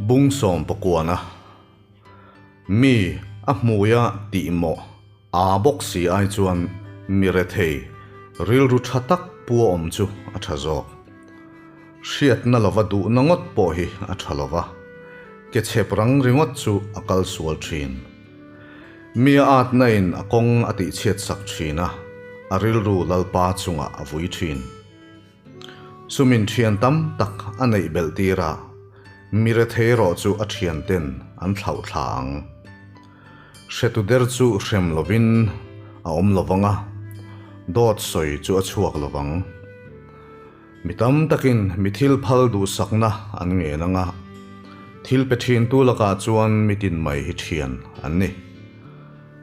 Bung sawmpakuana mi a hmuia tihmawh aa bawk si ai chuan mi rethei rilru tha tak pu a awm chu a tha zawk. Hriatna lova duhna ngawt pawh hi a tha lova, ke chhep rang ringawt chu a kal sual thin. Mi a atna in a kawng a tihchhiat sak thin a, a rilru Lalpa chungah a vui thin. Sumin thian tam tak a neih belh tir a, mi rethei erawh chu a thian ten an thlauh thla ang. Hretu der chu hrem lovin a awm lovang a, dawt sawi chu a chhuak lovang. Mi tam takin mi thil phal duhsakna an ngen ang a, thil pe thintu lakah chuan mi tin mai hi thian an ni.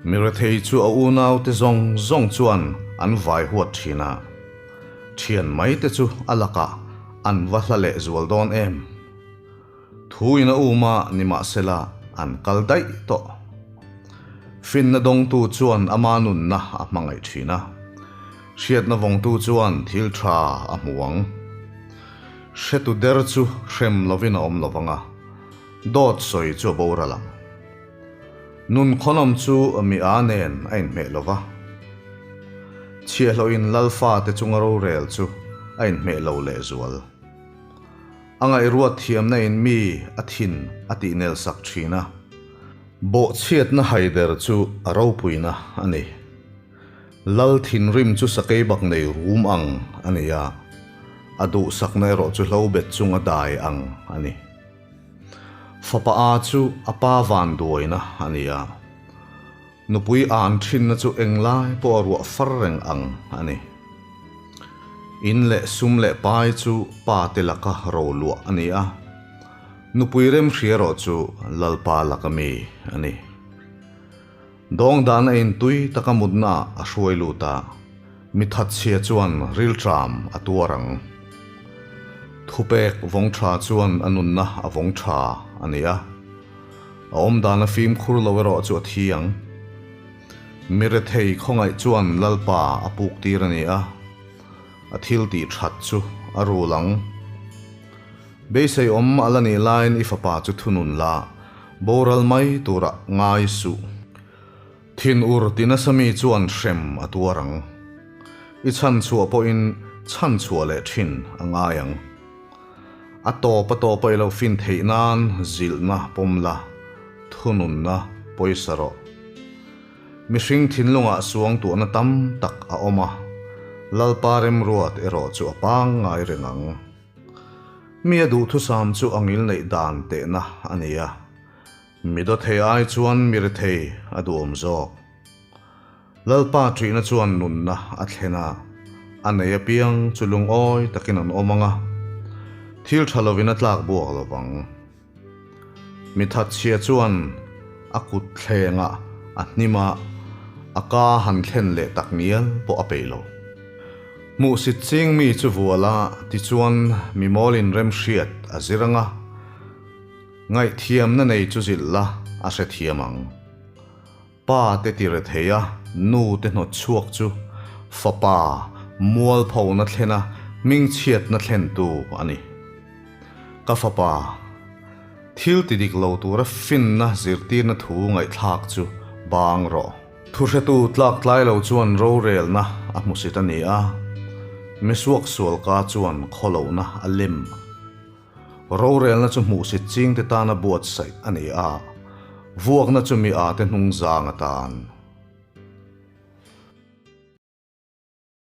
Mi rethei chu a unaute zawng zawng chuan an vai huat thin a, thian mai te chu a lakah an va hla leh zual dawn em? Thu in a um a nimahsela an kal daih tawh. Finna dawngtu chuan ama nunna a hmangaih thin a, hriatna vawngtu chuan thil tha a hmu ang. Hretu der chu hrem lovin a awm lovang a, dawt sawi chu a boral ang. Nun khawnawm chu mi a nen a inhmeh lo va, chhiahhlawhin Lalfate chunga rorel chu a inhmeh lo lehzual. A ngaihruat thiamna in mi a thin a tih nel sak thin a. Bawhchhiatna haider chu a ropuina a ni. Lal thinrim chu sakei bak nei rum ang a ni a, a duhsakna erawh chu hlobet chunga dai ang a ni. Fapa a chu a pa vanduaina a ni a, nupui an thinna chu englai pawh a ruah far reng ang a ni. In leh sum leh pai chu pa te laka ro luah a ni a, nupui remhria erawh chu Lalpa laka mi a ni. Dawng dan a intui taka mutna a hruai lut a, mi thatchhia chuan rilṭam a tuar ang. Thupek vawng ṭha chuan a nunna a vawng ṭha a ni a, a awmdan a fimkhur lo erawh chu a thi ang. Mi rethei khawngaih chuan Lalpa a puk tir a ni a, a thil tih ṭhat chu a rul ang. Beisei awm a la nih laiin i fapa chu thunun la, boral mai turah ngai suh. Thin ur ti nasa mi chuan hrem a tuar ang. I chhan chhuah pawhin chhan chhuah leh thin a ngai ang. A tawp a tawpa i lo fin theih nan zilhna pawm la, thununna pawisa rawh. Mihring thinlungah suangtuahna tam tak a awm a, Lalpa remruat erawh chu a pangngai reng ang. Mi a duhthusam chu a ngilneih dan tehna a ni a. Mi dawthei ai chuan mi rethei a duhawm zawk. Lalpa ṭihna chuan nunna a thlen a, a nei apiang chu lungawi takin an awm ang a, thil ṭha lovin a tlak buak lo vang. Mi thatchhia chuan a kut thlengah a hnim a, a ka han thlen leh tak ngial pawh a peih lo. Hmuhsit ching mi chu vual a, tichuan mi mawlin remhriat a zir ang a, Ngaihthiamna nei chu zilh la a hrethiam ang. Pa te ti rethei a, nu te hnawt chhuak chu fapa mualphona thlena hmingchhiatna thlentu a ni. Ka fapa, thil ti dik lo tura finna zirtirna thu ngaihthlak chu bang rawh. Thuhretu tlak tlai lo chuan rorelna a hmusit a ni a, misuaksualka chuan khawlohna a lem. Rorelna chu hmuhsit chingte tana buatsaih a ni a, vuakna chu mi ate hnungzang atan.